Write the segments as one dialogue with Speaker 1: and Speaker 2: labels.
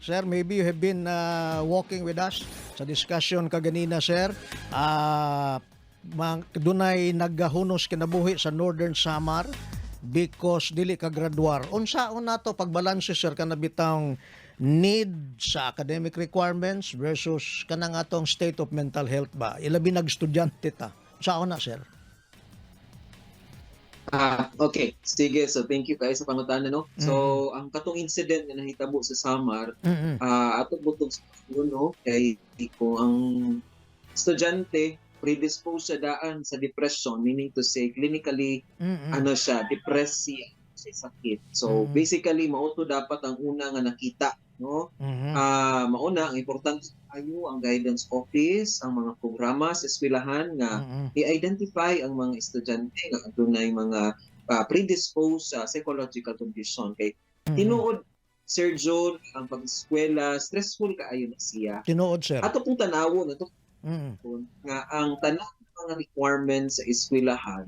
Speaker 1: Sir, maybe you have been walking with us sa discussion kaganina, sir. Dunay naggahunos kinabuhi sa Northern Samar because dili ka graduar. Unsaon nato pagbalanse, sir, kana bitang need sa academic requirements versus kanang atong state of mental health ba? Ilabi nag estudyante ta. Unsaon na, sir?
Speaker 2: Ah, okay. Sige, so thank you kayo sa pangutana, no. So, ang katong incident nga nahitabo sa Samar, ato butog sa no, kay kung ang estudyante predisposed siya daan sa depression, meaning to say clinically ano siya, depressed siya sa sakit. So, basically mao to dapat ang una nga nakita, no? Mauna ang importante ayo ang guidance office, ang mga programa sa eskwelahan nga i-identify ang mga estudyante nga adunay mga predisposed sa psychological condition kay tinuod, Sir John, ang pag-eskwela stressful kaayo na siya.
Speaker 1: Tinuod, sir.
Speaker 2: Ato pong tanawon ato nga ang tanan mga requirements sa eskwelahan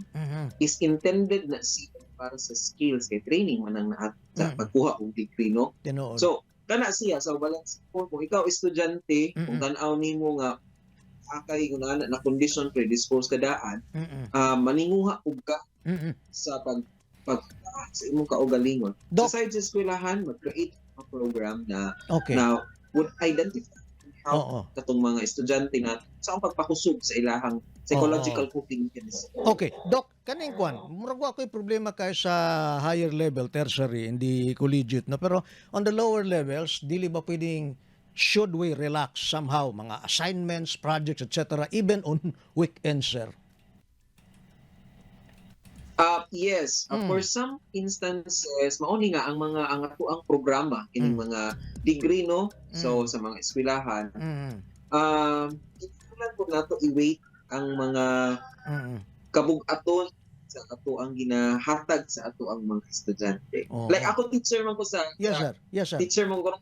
Speaker 2: is intended na siya para sa skills kay training man ang naa sa pagkuha og degree, no?
Speaker 1: Tinuod.
Speaker 2: So kana siya sa balance po kung ikaw estudyante, kung tan-aw nimo nga akay kung ana na condition, predisposed ka daan, maninguha ug ka sa pag pag sa imong kaugalingon.
Speaker 1: Doc,
Speaker 2: Sa side sa eskwelahan, mag-create a program na na would identify and help katong mga estudyante na sa ang pagpakusog sa ilahang psychological coping mechanism.
Speaker 1: Okay, Doc, kaning kwan, murag wa ko'y problema kay sa higher level, tertiary, hindi collegiate, no? Pero on the lower levels, dili ba pwedeng, should we relax somehow mga assignments, projects, etc., even on weekends, sir?
Speaker 2: Yes, for some instances, mauni nga ang mga ang atoang programa kining mga degree, no? So sa mga eskwelahan, kinahanglan po nato i-weight ang mga kabug-aton sa atoang ginahatag sa atoang mga estudyante. Like ako, teacher man ko sa
Speaker 1: Yes, sir. Yes, sir.
Speaker 2: Teacher man ko ng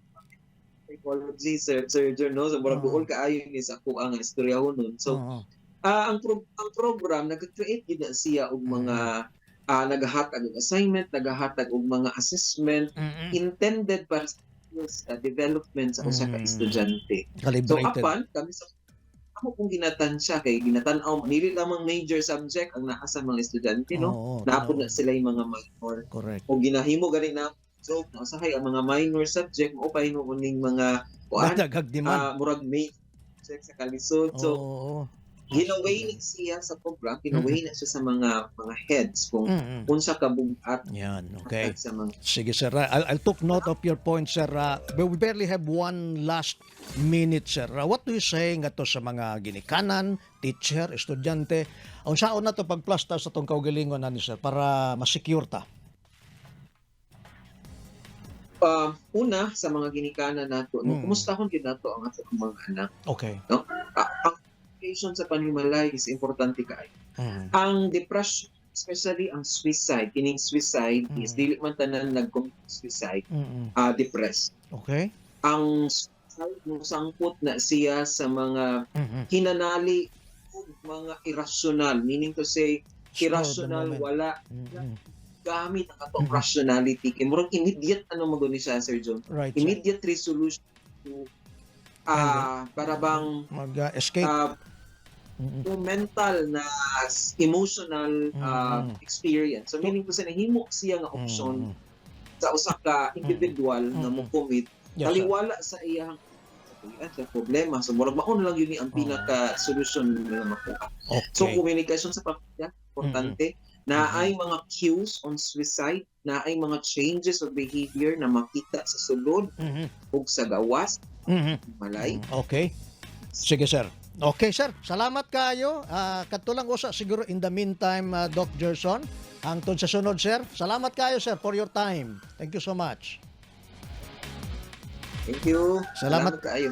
Speaker 2: psychology, Sir John, no? So murag duol kaayo ni sa ako ang istoryahon nun. So ang program nag-create gyud na siya og mga nagahatag og assignment, nagahatag og mga assessment intended para sa skills development sa usa ka estudyante. So
Speaker 1: Calibrated.
Speaker 2: apan kami sa amo kung ginatansya kay ginatan-aw dili lamang major subject ang naa sa mga estudyante, no? Naa pod na sila yung mga minor o ginahimo gani na so usahay ang mga minor subject mao pa hinuon ning mga kuan
Speaker 1: Dagag demand.
Speaker 2: Murag major subject sa kalisod. So gina-weigh na siya sa program, gina-weigh na siya sa mga heads kung unsa ka bug-at
Speaker 1: Yan, okay.
Speaker 2: sa mga
Speaker 1: Sige, sir. I'll took note of your point, sir. But we barely have one last minute, sir. What do you say nga to sa mga ginikanan, teacher, estudyante? Unsaon na to pagplasta sa tong kaugalingon na ni sir para ma-secure ta?
Speaker 2: Una sa mga ginikanan nato, no, kumustahon gyud nato ang atong mga anak. Ang communication sa panimalay is importante kaayo. Ang depression, especially ang suicide, kining suicide is dili man tanan nag-commit suicide depressed. Ang suicide mosangpot na siya sa mga hinanali ug mga irrational, meaning to say
Speaker 1: Spur of the
Speaker 2: irrational,
Speaker 1: moment.
Speaker 2: Wala gamit ang atong rationality kay murag immediate ano man guni siya, Sir John,
Speaker 1: Right, sir.
Speaker 2: Immediate resolution to para bang
Speaker 1: Mag-escape.
Speaker 2: Mental na emotional experience. So meaning to say nahimo siya nga option sa usa ka individual nga mo-commit
Speaker 1: Yes, sir.
Speaker 2: taliwala sa iyang sa problema. So murag mao na lang yun ni ang pinaka solution nga makuha. So communication sa pamilya importante na ay mga cues on suicide, na ay mga changes of behavior na makita sa sulod ug sa gawas malay.
Speaker 1: Okay. Sige, sir. Okay, sir. Salamat kayo. Kadto lang usa siguro in the meantime, Doc Gerson. Hangtod sa sunod, sir. Salamat kayo, sir, for your time. Thank you so much.
Speaker 2: Thank you.
Speaker 1: Salamat.
Speaker 2: Kaayo.